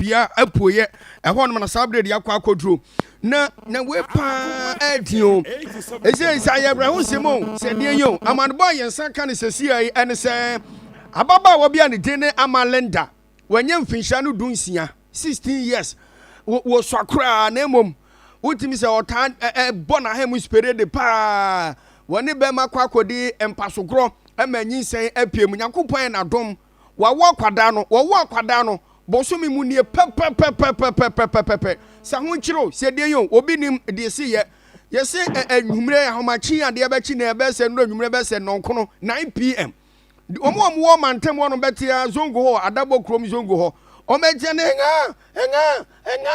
Bia apueɛ ɛhɔ nom na saa berɛ de akɔ akɔduro na na wei paa ɛɛden o. Ɛsɛ sɛ ayɛ awerɛhosɛm o, sɛ deɛ yi o, amanebɔ a yɛn nsa ka no sɛsi yi ɛne sɛ ababaawa bi a ne din ne Ama Linda, wanya mfinhyia no 16, 16 years, wɔsua koraa, na mmom wotumi sɛ ɔtaa ɛbɔ n'aha mu sperede paa, wɔne bɛrima kɔ akɔdi mpasogorɔ ma nyinsɛn apue mu. Nyankopɔn yɛ n'adom, wawo akwadaa no, wɔwo akwadaa no bosome mu nie pɛpɛpɛpɛpɛpɛpɛpɛ. Sɛ ho kyerɛ o, sɛ deɛ yi o, obi nim deɛ si yɛ. Yɛse anwummerɛ ahomakye adeɛ bɛkyi na ɛbɛyɛ sɛ nnora anwummerɛ bɛyɛ sɛ nnɔnkono 9 p.m. Wɔn a wɔwɔ mantam hɔ no bɛte a Zongo hɔ, Adabɔ kurom Zongo hɔ, wɔn bɛte ne nga nga nga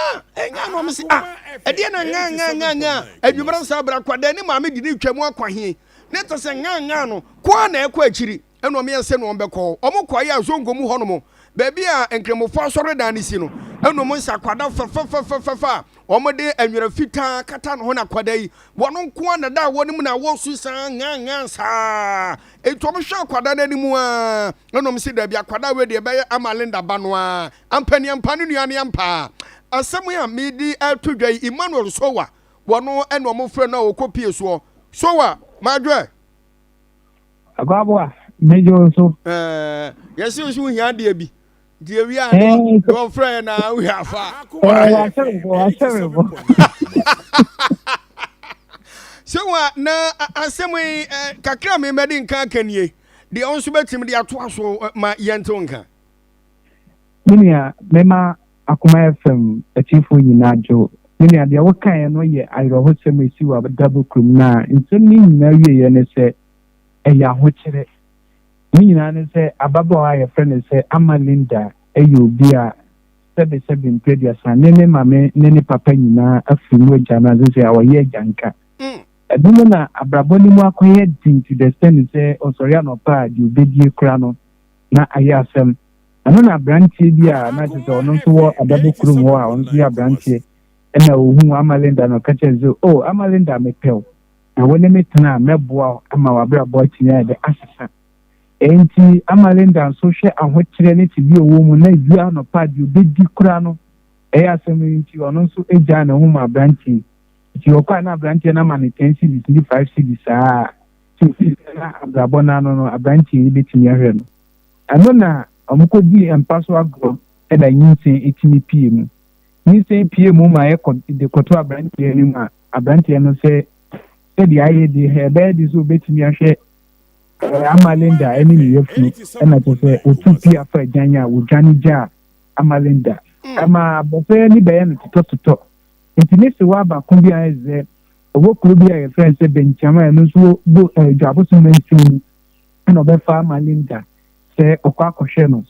nga na wɔn si ah, ɛdeɛ na nga nga nga nga anwummerɛ nsa abira akwadaa ne maame de ne twa mu akɔ he ne te sɛ nga nga no koa na ɛkɔ akyiri, ɛna wɔn yɛ sɛ na wɔn bɛkɔ. Wɔn kɔ yɛ a Zongo mu hɔnom baabi a Nkramofo asɔredan no si no, ɛna wɔn nsa akwadaa fɛfɛfɛfɛfɛ a wɔn de nwera fitaa kata ne ho, na akwadaa yi wɔn nko ara na da a wɔn mu na wɔsu saa nga nga saa. Nti wɔn hwɛ akwadaa no anim a, ɛna wɔn si dabi, akwadaa wei deɛ ɛbɛyɛ Ama Linda ba no a ampaniampa ne nua ne ampa. Asɛm yi a medi ɛto dwa yi, Emmanuel Sowa, wɔn ɛna wɔn frɛ no a wɔkɔ pie soɔ. Sowa madwɛ. Akwaboa, megye wo so. Yɛsi nso hia adeɛ bi nti ewi a deɛ wɔfrɛ yɛ na wohia afa. Wahyɛ me bɔ, wahyɛ me bɔ. Sɛ wa na asɛm yi kakra mi mɛde nka aka nie deɛ, ɔno nso bɛtumi de atoa so ma yɛntew nka. Me nua, mɛma Akoma FM atiefoɔ nyinaa dwo. Me nua, deɛ wokaeɛ no yɛ awerɛhosɛm a ɛsi wɔ Adabo kurom, na nsɛm no nyinaa wieɛ ne sɛ ɛyɛ ahokyerɛ. Ne nyinaa ne sɛ ababaawa a yɛfrɛ no sɛ Ama Linda yɛ obi a sɛbesɛbe mprɛduasa ne ne maame ne ne papa nyinaa afiri mu agya no ase sɛ ɔyɛ agyanka. Ɛno mu na abrabɔ no mu akɔyɛ den to the extent sɛ ɔsɔre anɔpa a, deɛ obɛdie kora no na ayɛ asɛm. Ɛno na aberanteɛ bi a na kyerɛ sɛ ɔno nso wɔ Adabo kurom hɔ a ɔno nso yɛ aberanteɛ, ɛna ohun Ama Linda na ɔka kyerɛ no sɛ, "O Ama Linda, mepɛ wo, na wo ne me tena a, mɛboa wo ama w'abrabɔ atumi ayɛ dɛ asesa." Enti Ama Linda nso hwɛ ahokyerɛ ne tebea a ɔwɔ mu na ewia anɔpa a deɛ obɛdi kora no ɛyɛ asɛm no nti, ɔno nso gyaa ne ho ma aberanteɛ. Nti ɔkɔ a, na aberanteɛ no ama no 10 cedis ne 5 cedis saa nti ofii sɛ na abrabɔ no ano no aberanteɛ yi bɛtumi ahwɛ no. Ɛno na ɔmokɔdii mpa so agorɔ, ɛna nyinsɛn ɛtumi pie mu. Nyinsɛn pie mu ma yɛkɔ de kɔto aberanteɛ no mu a, aberanteɛ no sɛ sɛdeɛ ayɛ deɛ, ɛbɛyɛ de sɛ obɛtumi ahwɛ Ama Linda ɛne ne yafunu. Ɛna kyerɛ sɛ otu pie afa agyan a wɔdwane gya Ama Linda, ɛma abɔfra yi ani bɛyɛ no totɔtotɔ. Nti ne sewa baako bi a ɛyɛ sɛ ɔwɔ kuro bi a yɛfrɛ no sɛ Bɛnkyam a ɛno nso wɔ bo Dwaboso mansin mu, ɛna ɔbɛfa Ama Linda sɛ ɔkɔ akɔhwɛ no.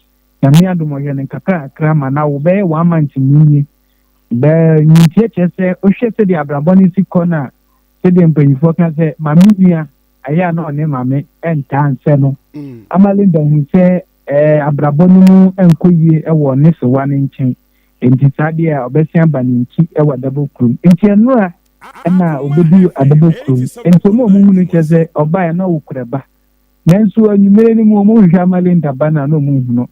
Nyame adom, ɔhwɛ no nkakrakra ma na wobɛyɛ one month mu nie bɛɛ nyintiɛ. Kyerɛ sɛ wohwɛ sɛdeɛ abrabɔ no si kɔ no a, sɛdeɛ mpanyinfoɔ ka sɛ maame nua ayɛ a na ɔne maame ntaa nsɛ no, Ama Linda hu sɛ abrabɔ no mu nkɔ yie wɔ ne sewa no nkyɛn. Nti saa deɛ a ɔbɛsen aba ne nkyi wɔ Adabo kurom. Nti ɛnora ɛna obɛdu Adabo kurom. Nti ɔmo a ɔmo hu no kyerɛ sɛ ɔbaeɛ na ɔkura ba, nanso anwummerɛ no mu ɔmo hwehwɛ Ama Linda ba no a, na ɔmo hu no.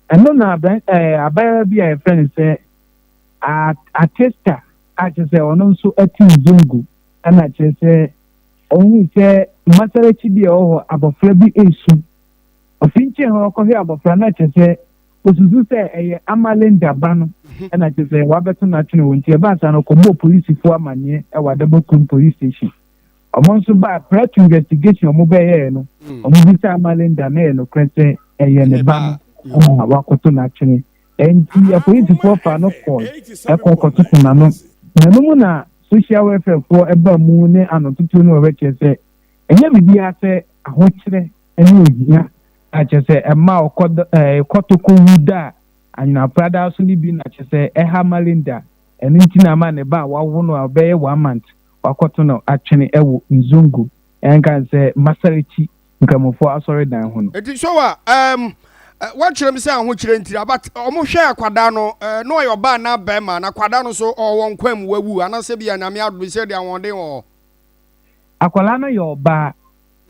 Ɛno na abayewa bi a yɛfrɛ no sɛ Atesta a kyerɛ sɛ ɔno nso ati Nzongo, ɛna kyerɛ sɛ ɔhu sɛ mmasarakyi bi a ɛwɔ hɔ abɔfra bi esu. Ofi nkyɛn hɔ ɔkɔhwɛ abɔfra no, kyerɛ sɛ osusu sɛ ɛyɛ Ama Linda ba no, ɛna kyerɛ sɛ wabɛto n'atwene wɔ. Nti ɛbaa saa no, ɔkɔbɔɔ polisifoɔ amanneɛ ɛwɔ Adabo kurom police station. Ɔmo nso baa prior to investigation ɔmo bɛyɛɛ no, ɔmo bisa Ama Linda na ɛyɛ nokorɛ sɛ ɛyɛ ne ba no ɛna wakɔto n'atwene. Nti apolisifoɔ fa no kɔ ɛkɔ kɔtoto n'ano, na ɛno mu na social welfare foɔ ɛba mu ne anototo no. Wɔbɛkyerɛ sɛ ɛnyɛ biribiara sɛ ahokyerɛ ne ohia a kyerɛ sɛ ɛma ɔkɔ kɔto kɔwu da a anyinaprada so no bi na kyerɛ sɛ ɛha Ama Linda. Ɛno nti na ama ne ba a wawo no a ɔbɛyɛ one month wakɔto no atwene ɛwɔ Nzongo, ɛnka sɛ Masarikyi Nkramofoɔ asɔredan ho no. Eti so wa wakyerɛ m sɛ ahokyerɛ ntiri but ɔmo hwɛ akwadaa no na ɔyɛ ɔbaa na bɛrima na akwadaa no so ɔwɔ nkwa mu wawu anaasɛ bi a Nyame adom sɛ de ahoɔden wɔ hɔ? Akwadaa no yɛ ɔbaa,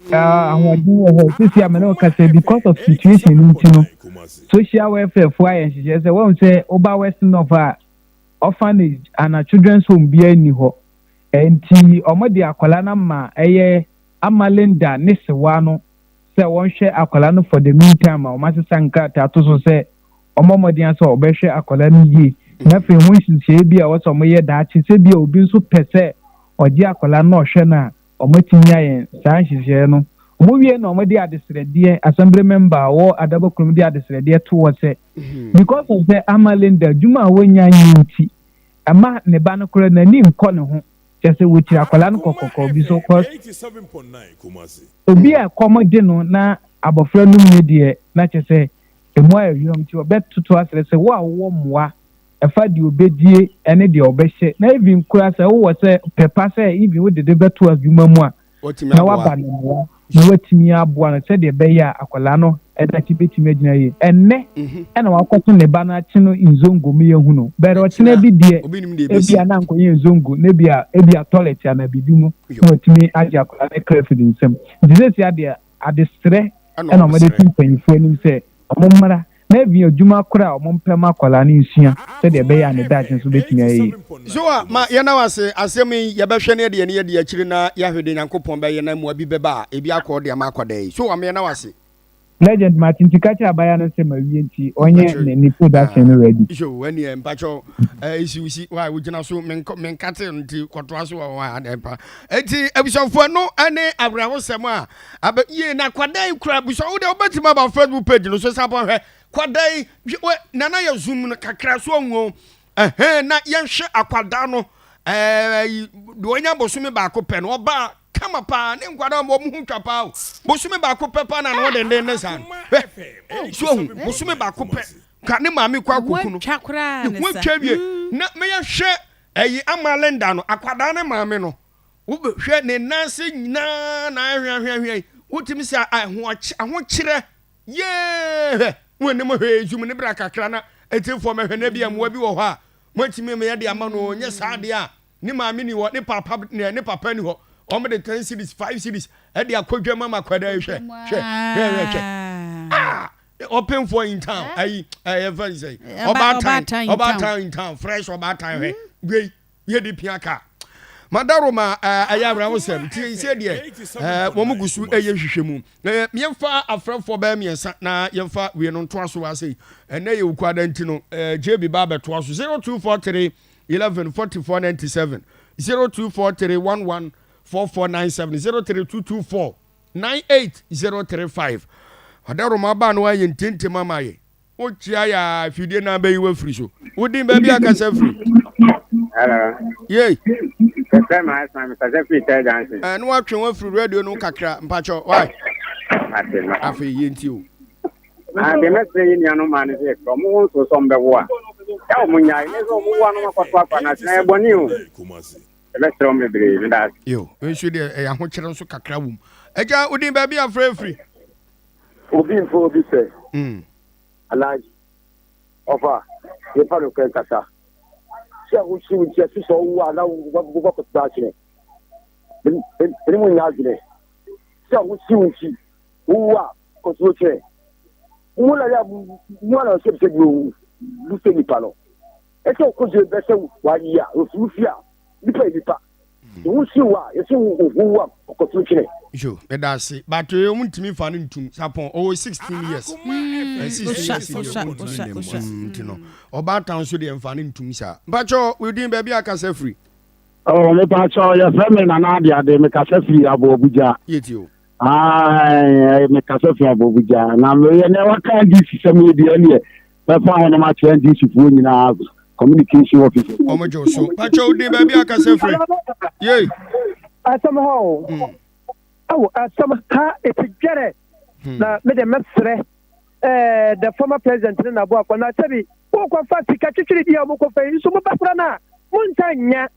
ahoɔden wɔ hɔ. Sisi a mene wo kasa, because of situation no nti no, Social welfare foɔ ayɛ nhyehyɛɛ sɛ wahu sɛ woba West North a orphanage ana children's home biara nni hɔ nti wɔde akwadaa no ama ɛyɛ ama Linda ne sewa no sɛ wɔnhwɛ akwadaa no for the meantime a wɔasesa nkrataa to so sɛ wɔmmɔ mmɔden ara sɛ wɔbɛhwɛ akwadaa no yie na afei ho nhyehyɛeɛ bi a ɛwɔ sɛ wɔyɛ daakye sɛ bi a obi nso pɛ sɛ ɔgye akwadaa no na ɔhwɛ no a wɔatumi ayɛ saa nhyehyɛeɛ no. Wɔwie na wɔde adesrɛdeɛ, assembly member a ɔwɔ Adaba kurom de adesrɛdeɛ to hɔ sɛ because of sɛ ama Linda adwuma a wɔnnya nyɛ nti ɛma ne ba no koraa n'ani nkɔ ne ho kyerɛ sɛ wɔkyiri akwadaa no kɔkɔkɔ bi so cause obi a ɛkɔm de no na abɔfra num ne deɛ na kyerɛ sɛ Emu ayɛ hwam nti ɔbɛtoto asrɛ sɛ wo a wowɔ mmoa ɛfa deɛ ɔbɛdie ɛne deɛ ɔbɛhyɛ na even koraa sɛ wowɔ sɛ pɛ pa sɛ even wode de bɛto adwuma mu a na waba no mmoa na watumi aboa no sɛdeɛ ɛbɛyɛ a akwadaa no dakye bɛtumi agyina yie. Ɛnnɛ ɛna wakɔto ne ba no akye no nzongo mu yɛhu no but ɔkyena bi deɛ ebia na ankɔyɛ nzongo na ebia ebia toilet anaa biribi mu na watumi agye akwadaa no kra afiri ne nsam. Nti seesei adeɛ adesrɛ na wɔde to mpanyimfoɔ anim sɛ wɔmmra na even adwuma koraa a wɔmpɛ ma akwadaa no nsua sɛdeɛ ɛbɛyɛ a ne daakye nso bɛtumi ayɛ yie. Zoa, ma yɛnna wo ase. Asɛm yi, yɛbɛhwɛ na yɛde yɛn ani adi akyire na yɛahwɛ deɛ Nyankopɔn bɛyɛ na mmoa bi bɛba a, ebi akɔ hɔ de ama akwadaa yi. Zoa, ma yɛnna wo ase. Legend mate nti ka kyerɛ abaayewa no sɛ mawie nti ɔnyɛ ne ne production no ready. Yo, ɛneɛ mpakyɛw ɛsi wo si wa wogyina so menkɔ menkate no nti kɔtoa so wɔ hɔ a dɛn pa. Enti abusuafoɔ ɛno ɛne awerɛhosɛm a abɛ yie na kwadaa yi kura abusua wo deɛ wobɛtumi aba Facebook page no so san bɔ hwɛ kwadaa yi hwɛ nana yɛ zoom no kakra so ɔnwo ɛhɛn na yɛnhwɛ akwadaa no ɛɛ deɛ ɔnya bosome baako pɛ no ɔbaa kama paa ne nkwadaa wɔn ho twa paa o bosome baako pɛ paa na ne ho denden ne saa no hwɛ so ohun bosome baako pɛ ka ne maame kɔ akoko no ne ho atwa wie na meyɛ hwɛ ɛyi ama Linda no akwadaa ne maame no wobɛhwɛ ne nan ase nyinaa na ahweahweahwea yi wotumi sɛ ahokyerɛ yee hwɛ mo anim hwɛ zoom ne bra kakra na etifoɔ mɛhwɛ na bi a mmoa bi wɔ hɔ a moatumi meyɛ de ama no nyɛ saa deɛ a Ne maame ni hɔ, ne papa ne ne papa ni hɔ. Wɔn de 10 cedis, 5 cedis ɛde akɔ dwam ama akwadaa yi hwɛ hwɛ hwɛ hwɛ hwɛ. Ah! Ɔpemfoɔ in town ayi ɛyɛ fɛn sɛ ɔbaatan ɔbaatan in town fresh ɔbaatan hwɛ wei yɛ de pia kaa. Madaroma ɛyɛ awerɛhosɛm nti sɛ deɛ wɔn gu so ɛyɛ nhwehwɛ mu. Yɛmfa afrɛfoɔ bɛyɛ mmiɛnsa na yɛmfa wei no ntoa so ase. Ɛnɛ yɛ okuada nti no JB ba abɛtoa so 0243 11 44 97 0243 11 4497 03224 98035 Ɔdaroma aba no ayɛ ntiantiam ama yɛ wokyia yɛ a fidie no abɛyi wafiri so wodin baabi akasa firi. Hello. Yei. Kɛsɛ ma asma me kasa firi Tell Junction. Ɛɛ no watwe wafiri radio no kakra mpakyɛ why. Ate no. Afei yɛ nti o. Na deɛ mɛsrɛ yɛ nuanom maa no sɛ sɛ ɔmo ho nso sɛ ɔmo bɛwo a sɛ ɔmo nyae ne sɛ ɔmo wo a na ɔmo akɔto akɔ no atena yɛ bɔne o yɛbɛsrɛ ɔmo bebree meda ase. Yo, nso deɛ ɛyɛ ahokyerɛ nso kakra wom. Agya, wodin baabi afrɛ afiri? Obi mfa obi sɛ. Alhaji, ɔfa, yɛmfa nokorɛ nkasa. Sɛ ahokyere wo nti ɛso sɛ ɔwo a na wobɛkɔto akyene. Mene mo nyɛ adwene. Sɛ ahokyere wo nti wowo a Kɔsoro kyerɛ. Mo na yɛ mo na sɛ sɛ bi owu bu sɛ nipa no. Ɛsɛ ɔkɔgye bɛ sɛ wayi a ofuru fi a nipa yɛ nipa. Wo si wa yɛsɛ wo wu a kɔsoro kyerɛ. Yo, meda ase. But wɔn ntumi nfa no ntum. Sapɔn, ɔwɔ 16 years. 16 years deɛ wɔn ntumi nne mu. Nti no, ɔbaatan nso deɛ nfa no ntum saa. Mpakyɛ, wo din baabi akasa firi? Oh, mepakyɛ, yɛfrɛ me Nana Adeade, mekasa firi Aboabugya. Yɛtie o. Ae, mekasa fi Abɔbugya. Na meyɛ nea waka NDC sɛm yi deɛ ɛneɛ mɛfa hɔ nom akyerɛ NDC foɔ nyinaa communication officer. Wɔn gye so. Pakyɛ wo din baabi akasa firi. Yei. Asɛm hɔ o. Awo asɛm ha eti dwɛrɛ. Na me de mɛsrɛ eh, the former president ne n'aboafo na sɛbi wokɔfa sika twitwiri bi a wɔkɔfa yi nso mobɛfra no a monsa nnya.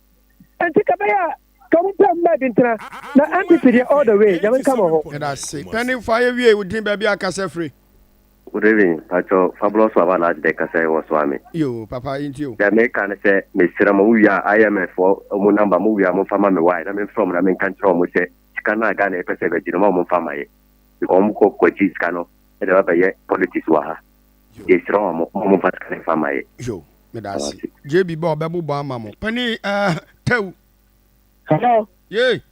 Nti kabɛyɛ a Ka mo pɛ mma bi ntena na NPP deɛ all the way Nyame nka mo ho. Yɛda ase. Panin fa yɛ wie wo din baabi a kasa firi. Good evening pakyɛw fabulous waba na ade kasa yi wɔ soa me. Yoo papa yɛntie o. Deɛ meka ne sɛ mesrɛ mo mo wie a IMF foɔ ɔmo number mo wie a momfa ma me wai na memfrɛ ɔmo na menka nkyerɛ ɔmo sɛ sika no a Ghana yɛpɛ sɛ yɛbɛgye no mma ɔmo mfa mma yɛ because ɔmo kɔ kɔgye sika no de ba bɛyɛ politics wɔ ha. Yɛsrɛ wɔn ma wɔn mfa sika no mfa ma yɛ. Yo, meda ase. JB ba ɔbɛbobɔ ama mo. Pani eh, Tɛw. Hello. Yee.